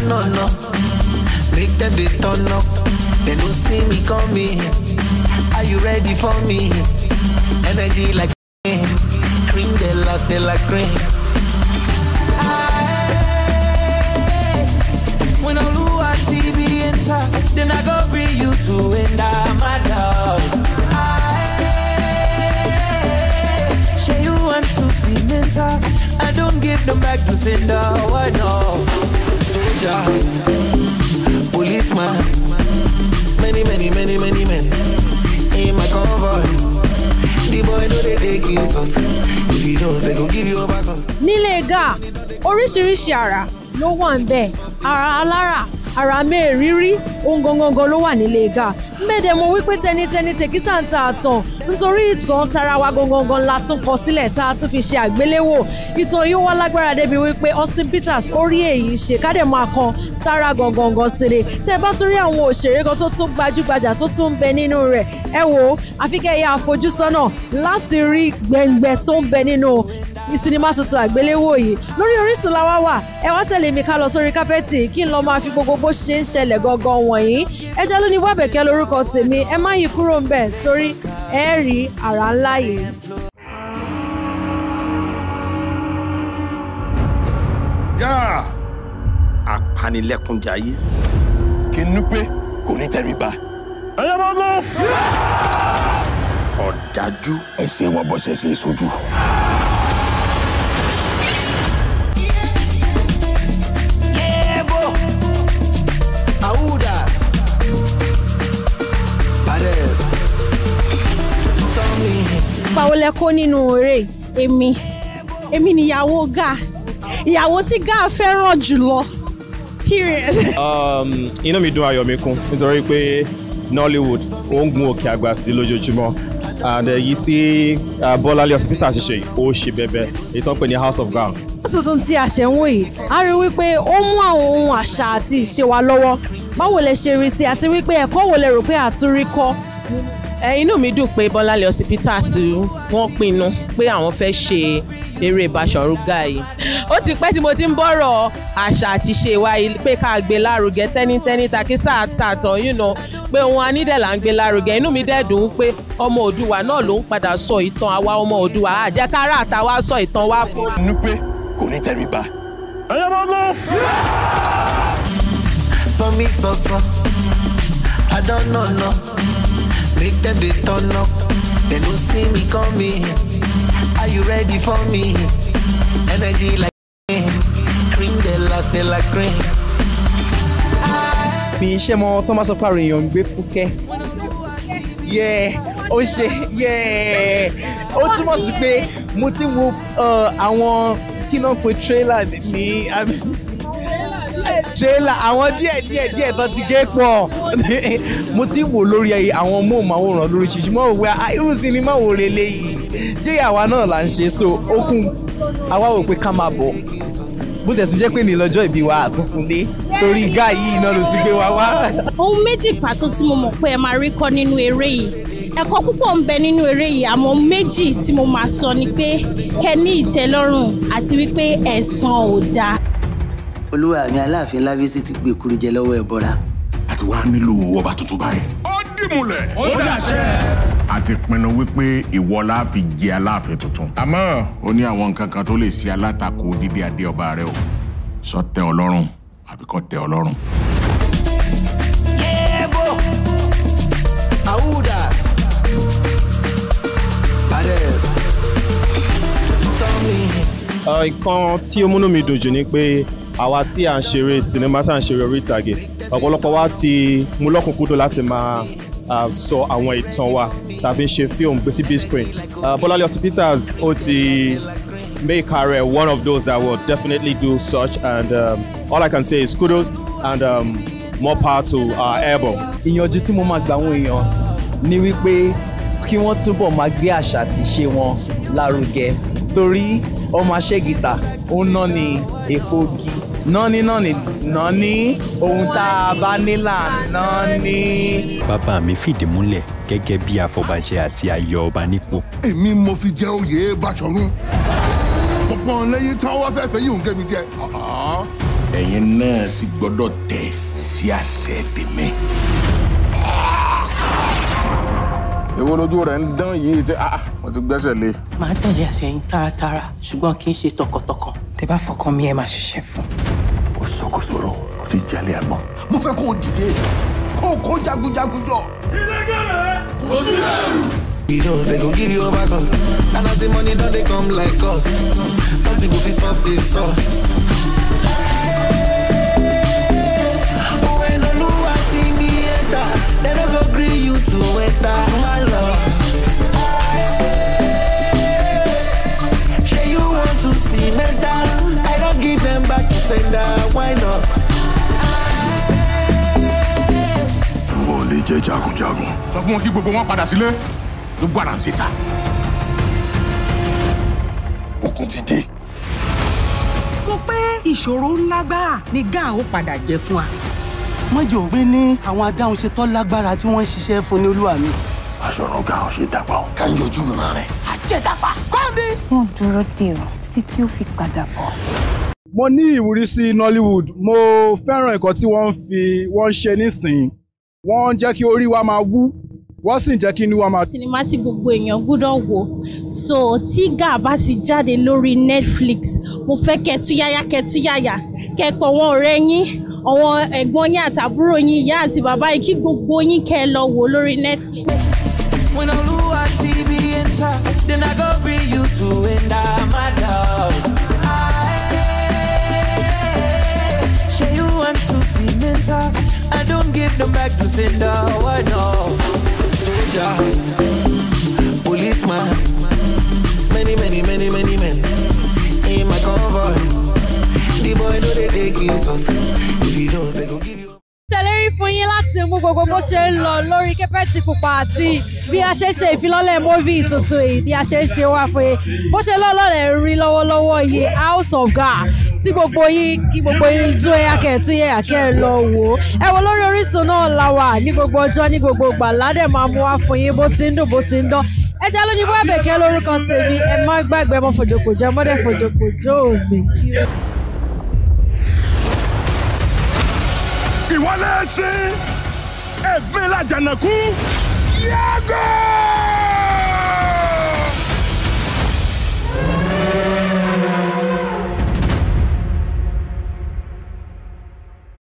don't know no. Make them they turn up. They don't see me coming. Are you ready for me? Energy like cream, they like cream. When Oluwa see me enter, then I go bring you to end my love. Say you want to see mental, I don't give them back to sender. Why no? Soldier, policeman, many, many, many, many men in my convoy. The boy know they take insult. If he knows, they go give you a back up. Nílé Gáà, oríṣiríṣi àrà ló wà ń bẹ̀. Àrà alára, àrà mẹ́ẹ̀rírí, ohun gangan ló wà nílé Gáà. Mẹ́ẹ̀dẹ̀ mo wípé tẹnitẹni tèkísà ń ta àtàn nítorí ìtàn tara wa gangan la tún kọ sílẹ̀ tá a tún fi ṣe àgbéléwò. Ìtàn yìí wá lágbára débi wípé Austin Peters ó rí èyí ṣe kádẹ̀ máa kan sára gangan sílẹ̀. Tẹ́ ẹ bá tún rí àwọn òṣèré kan tó tún gbajúgbajà tó tún ń bẹ nínú rẹ̀, ẹ wò ó, àfi kẹ́ ẹ yá àfojúsọ́nà láti rí gbẹ̀ngbẹ̀ tó ń bẹ nínú sinimá tuntun àgbéléwò yìí. Lórí Orísun la wá wà, ẹ wá tẹ̀lé mi ká lọ sórí kápẹ́ẹ̀tì kí n lọ máa fi gbogbo bó ṣe ń ṣẹlẹ̀ gangan wọ̀nyí. Ẹ jẹ́ lóní Wábẹ̀kẹ́ lórúkọ tèmi, ẹ má yí kúrò ń bẹ̀ torí ẹ rí àrà ńlá yìí. Gáà, apanilẹ́kúnjayé. Kí n pé kò ní tẹríba. Ẹyẹ máa lọ. Ọ̀dájú. Ẹsẹ̀ wọn bọ́ ṣẹ̀ṣẹ̀ sojú. Báwo lẹ kó nínú eré? Èmi ni ìyàwó Gáà, ìyàwó tí Gáà fẹ́ràn jùlọ. Period. Inú mi dùn, ayọ̀ mi kún nítorí pé Nollywood ó ń gun òkè àgbà sí lójoojúmọ́, and èyí tí Bọ́láńlé Austin Peters ṣe, ó ṣe bẹ̀bẹ̀, èyí tó ń pè ní House of Gáà. Tuntun tí a ṣẹ̀ ń wò yìí, a rí wípé ó mú àwọn ohun àṣà àti ìṣe wa lọ́wọ́. Báwo lẹ ṣe rí sí, àti wípé ẹ̀kọ́ wo lẹ rò pé àtúrí kọ́? Inú mi dùn pé Bọ́láńlé Austin Peters wọ́n pinnu pé àwọn fẹ́ ṣe eré Baṣọ̀run Gáà yìí. Ó ti pẹ́ tí mo ti ń bọ̀rọ̀ àṣà àti ìṣe wa pé ká gbé lárugẹ tẹ́nítẹ́ní takísà tàtàn, you know, pé ohun anídẹ̀ là ń gbé lárugẹ. Inú mi dẹ̀ dùn pé ọmọ Oòduà náà ló ń padà sọ ìtàn àwa ọmọ Oòduà, àjẹkára àtàwa sọ ìtàn wa fún. Inú pé kò ní tẹríba. Ẹyẹ máa lọ. Sọ mi sọsọ, I don't know no. Make them they turn up, they don't see me coming. Are you ready for me? Energy like cream, they like cream. Mi ṣe mọ tó máa sọ pé àrùn èèyàn ń gbé fúkẹ́. Yeah, ó ṣe yeah. Ó túmọ̀ sí pé mo ti wo àwọn kí náà pé trailer ní trailer àwọn díẹ̀ díẹ̀ díẹ̀ tó ti gé pọ̀. Mo ti wò lórí àwọn móhùnmáwòrán lóríṣiríṣi, mo wò pé irú sinimá wo leléyìí, jẹ́ àwa náà là ń ṣe, so ó kún àwa wò pé ká máa bọ̀. Bó tẹ̀sí jẹ́ pé ní lọ́jọ́ ìbí wa àtúnfúnlé torí Gáà yìí náà ló ti gbé wa wá. Ohun méjì pàtó tí mo mọ̀ pé ẹ máa rí kọ́ nínú eré yìí, ẹ̀kọ́ púpọ̀ ń bẹ nínú eré yìí, àmọ́ méjì tí mo máa sọ ni pé kẹ́ ní ìtẹ́lọ́rùn àti wípé ẹ̀san ò dáa. Olúwa mi Aláàfin Lábísí ti gbé èkuru jẹ lọ́wọ́ ẹbọra. A ti wá nílò ọba tuntun báyìí. Ó dìmúlẹ̀. Ó dàṣẹ. A ti pinnu wípé ìwọ la fi jẹ Aláàfin tuntun. Àmọ́ ó ní àwọn nǹkan kan tó lè ṣe alátakò dídé adé ọba rẹ o. Sọ tẹ́ ọ lọ́rùn àbí kò tẹ́ ọ lọ́rùn. Yebo, Awuda, Bades, Sọmi. Nǹkan tí ó múnú mi dùn jù ni pé àwa tí à ń ṣeré sinimá, tí à ń ṣeré orí ìtàgé, ọ̀pọ̀lọpọ̀ wa ti mú lọ́kùnkúndùn láti máa sọ àwọn ìtàn wa tá a fi ń ṣe fíìmù gbé sí big screen. Bọ́láńlé Austin Peters ó ti make her one of those that will definitely do such, and all I can say is kudos and more power to our elbow. Ìyànjú tí mo máa gbà àwọn èèyàn ni wípé kí wọ́n túbọ̀ máa gbé àṣà àti ìṣe wọn lárugẹ, torí ọmọ aṣẹ́gìtà ó ná ní èpo igi, náání náání náání ohun tá a bá nílà náání. Bàbá mi fìdí múlẹ̀ gẹ́gẹ́ bí afọbajẹ àti ayọ̀ ọba nípò. Èmi mo fi jẹ oyè Báṣọ̀run. Ọ̀pọ̀ lẹ́yìn tí wọ́n fẹ́ fẹ́ yìí ń gé mi jẹ. Ẹ̀yin náà sì gbọ́dọ̀ tẹ̀ sí àṣẹ tèmi. Èwo lójú rẹ̀ ń dán yìí tí mo ti gbẹ́sẹ̀ lé. Màá tẹ̀lé àṣẹ yín tààràtààrà ṣùgbọ́n kì í ṣe tọkàntọkàn. Tẹ bá fọkàn mi ẹ máa ṣiṣẹ́ fún. Ó sọkòsòrò ó ti jalè àgbọn. Mo fẹ́ kó o dìde kó o kó jagunjagun jọ. Ìrẹ́gẹ̀rẹ́ kò sí ẹrù. They go give you overcome. And as the money don't they come like us. Nothing go fit stop this sauce. When Oluwa see me enter, they don't go gree you to enter my love. Say you want to see mental, I don't give them back to sender. Why not? Wọ́n lè jẹ́ jagunjagun. Sọ fún wọn kí gbogbo wọn padà sílé. Gbogbo àrà ń ṣe sá. Ogun ti dé. Mo pé ìṣòro ńlá gbáà ni Gáà ó padà jẹ fún wa. Mọ́jọ́ òwe ní àwọn adáhunṣe tó lágbára tí wọ́n ń ṣiṣẹ́ fún ní olúwa mi. Aṣọ̀run Gáà ṣe dàgbà o. Ká ń yọjú ìran rẹ̀. Àjẹdàpá kọ́ndé. Wọ́n dúró dè ọ́ títí tí ó fi padà bọ̀. Mo ní ìwúrí sí Nollywood. Mo fẹ́ràn nǹkan tí wọ́n ń ṣe nísìnyí. Wọ́n ń jẹ́ kí orí wa máa wú. Wọ́n sì ń jẹ́ kí inú wa máa. Sinimá tí gbogbo èèyàn gbọ́dọ̀ wò. So tí Gáà bá ti jáde lórí Netflix, mo fẹ́ kẹtúyáyá kẹtúyáyá kẹ́pọ̀ àwọn ọ̀rẹ́ yín, àwọn ẹ̀gbọ́n yín àtàbúrò yín, ìyá àti bàbá yín, kí gbogbo yín kẹ́ ẹ lọ wò lórí Netflix. When Oluwa see me enter, then I go bring you to enter my love. Say you want to see mental, I don't give them back to sender. Why no? Soldier, policeman, many, many, many, many men in my convoy. The boy know they take insult. If he knows, they go give you. Ṣèlérí fún yín láti mú gbogbo bó ṣe ń lọ lórí kẹ́pẹ́tì pupa àti bí a ṣe ṣe ìfilọ́lẹ̀ móvì tuntun yìí bí a ṣe ń ṣe wá fún yín bó ṣe lọ́lọ́rẹ̀ ń rí lọ́wọ́lọ́wọ́ yìí House of Gáà tí gbogbo yín kí gbogbo yín tún ẹ̀yà kẹ̀tún yẹ̀yà kẹ́ ẹ lọ wò ó. Ẹ wo lórí Orísun náà la wà ní gbogbo ọjọ́ ní gbogbo ìgbà ládẹ̀ máa mú wá fún yín bó ti ń dùn bó ti ń dán. Ẹ jẹ́ lóní bó Àbẹ̀kẹ́ lórúkọ tèmi ẹ má gbàgbé mọ́ fòjòkòjò mọ́dẹ̀ fòjòkòjò mi. Ìwọlé ẹṣin ẹ̀gbin làjànàkú yàgò.